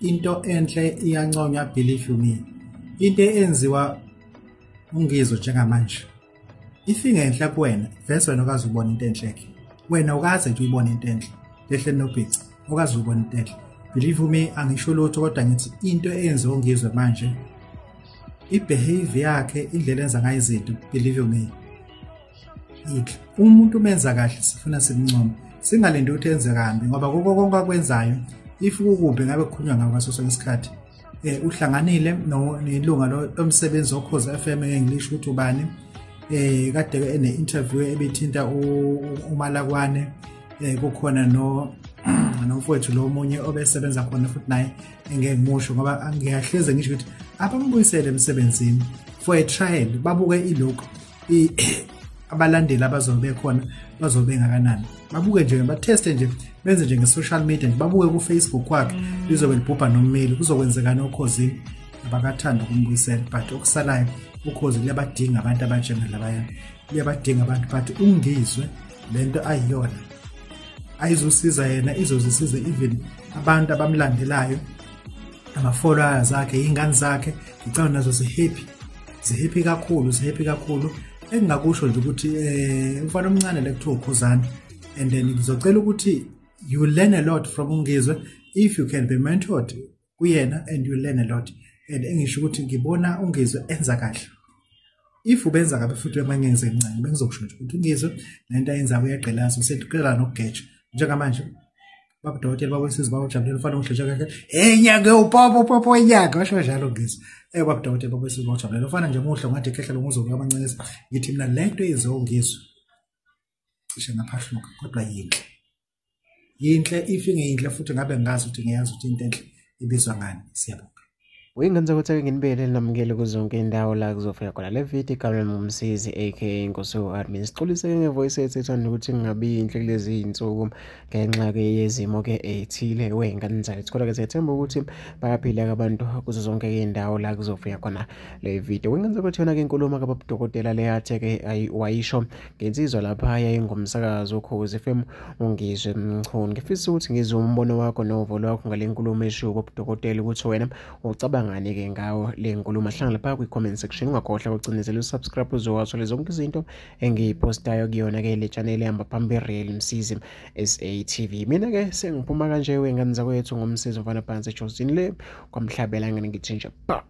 Into enhle iyanconywa, believe you me. Into enziwa uNgizwe njengamanje ifingenhla kuwena, vese wena okaze ubone into enhle ke. Wena ukaze nje uyibone into enhle. Lehle nobhici, ukaze uyibone into enhle. Believe me, angisho lutho kodwa ngithi into eyenziwa uNgizwe manje, i-behavior yakhe, indlela enza ngayo izinto, believe me, inhle. Umuntu umenza kahle sifuna simncome, singalindi ukuthi enze kambi ngoba kukho konke akwenzayo, if kukubi ngabe kukhulunywa ngako ngaso sonke isikhathi. Uhlanganile nelunga lomsebenzi woKhozi FM, ngeke ngilisho ukuthi ubani, kade ene interview ebithinta uMalakwane, kukhona no nomfowethu lo omunye obesebenza khona futhi naye engeke ngimusho ngoba ngiyahleze ngisho ukuthi abambuyisele emsebenzini for a trial, babuke ilokhu abalandeli abazobe bekhona bazobe ngakanani, babuke nje, batheste nje, benze nje nge-social media nje, babuke ku-Facebook kwakhe lizobe libhubha nommeli, kuzokwenzekani oKhozini. Abakathanda ukumbuyisela, but okusalayo uKhozi liyabadinga abantu abanjengalabaya, liyabadinga abantu. But uNgizwe lento ayiyona ayizosiza yena, izozisiza even abantu abamlandelayo, ama-followers akhe, iy'ngane zakhe, ngicabanga nazo zi-happy, zi-happy kakhulu, zi-happy kakhulu. Engingakusho nje ukuthi umfana omncane le kuthiwa uKhuzani, and then ngizocela ukuthi you learn a lot from uNgizwe if you can be mentored kuyena, and you learn a lot. And engisho ukuthi ngibona uNgizwe enza kahle. If ubenza kabi futhi bengenze kancane, bengizokusho nje ukuthi uNgizwe lento ayenzayo uyagqilaza, useqala nokugeja njengamanje. Babudokotela babesiza bajabulela ufana omuhle nje, hey nyanga upopo popo nyanga, washo njalo uNgizwe. Babudokotela babesiza bajabulela ufana nje muhle ngathi ekhehla lomuzo kwabancane. Ngithi mina lento eyenziwa uNgizwe cishe ngaphahluka, kodwa yinhle, yinhle. If ingeyinhle futhi ngabe ngazi ukuthi ngiyazi ukuthi into enhle ibizwa ngani. Siyabonga. Uyingenza ukuthi nginibele namukele kuzonke indawo la kuzofika khona le video. Igama lami uMsizi aka Nkosi Admin. Sixolise ngevoice yethu ethanda ukuthi kungabi inhle kulezi insuku ngenxa ke yezimo ke ethile wey'ngane zayo. Kodwa ke siyethemba ukuthi bayaphila abantu kuzo zonke indawo la kuzofika khona le video. Uyingenza ukuthi yona ke inkulumo kababudokotela le yathe ke wayisho ngensizwa lapha yayingumsakazo uKhozi FM uNgizwe Mchunu. Ngifisa ukuthi ngizwe umbono wakho novo lwakho ngale nkulumo eshiwo kubabudokotela, ukuthi wena ucabanga ngani-ke ngawo le nkulumo. Hlangana lapha kwi-comment section, ungakhohlwa ukucinezela usubscribe uzowathola zonke izinto engiyipostayo kuyona-ke le channel ehamba phambili, Real Msizi SATV. Mina-ke sengiphuma kanje wey'ngane zakwethu ngomsizi mfana phansi ejozini le kwamhlabela ngene ngithi nje ba.